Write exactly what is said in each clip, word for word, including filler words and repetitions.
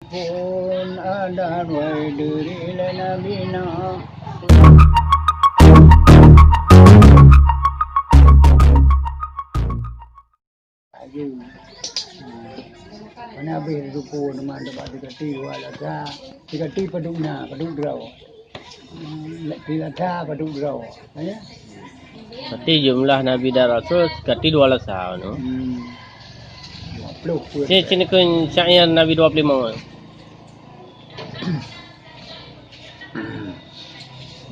Phon Adam wai deuri lé Nabi Nuh. Laju. Nah, mana habéh teupeu teuma teumpat sikati dua lasa, sikati padub na, padub droe. Hmm, sikati lasa padub droe. Ya. Berarti jumlah Nabi dan Rasul sikati dua lasa, no? Hmm. Dua puluh pun. Sini, sini kun syair Nabi dua puluh lima.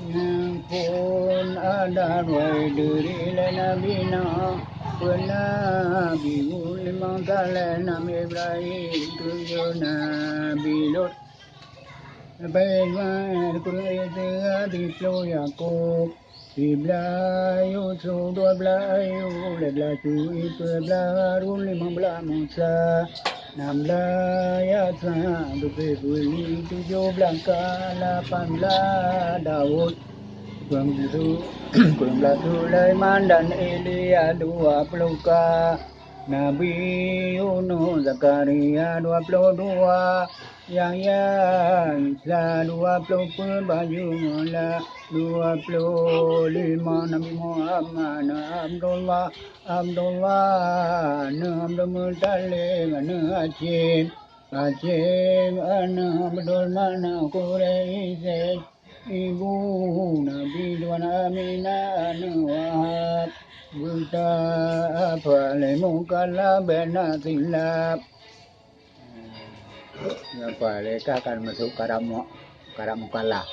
Nyang phon Adam wai deuri lé Nabi Nuh, phon Nabi Lut, limong saleh Nabi Ibrahim, tujoh Nabi Lut, leubeh dua puluh Idris, siploh Yakub, siblaih Yusuf, dua blaih Ayub, lhèe blaih Syu'aib, siplôh blaih Harun, limong blaih Musa, nam blaih Yahya, tujoh blaih Zulkifli, tujoh blaih Isa, lapan blaih Daud, sikureueng blaih Sulaiman dan Ilyas, dua ploh ka Nabi Yunus, Zakaria, dua ploh dua, Yahya, Isa, dua ploh peuet, Bayu Maula, dua ploh lima, Nabi Muhammad, aneuëk Abdullah, Abdullah, aneuëk Abdul Muthalib, aneuëk Hasyim, Hasyim, aneuëk Abdul Manaf, Quraisy, ibu Nabi Tuhan Aminah, aneuëk Wahab, buta apa lé mukallaf, bèk na silap. Nyan paléh ka kan masôk karab mu-, karab mukallaf.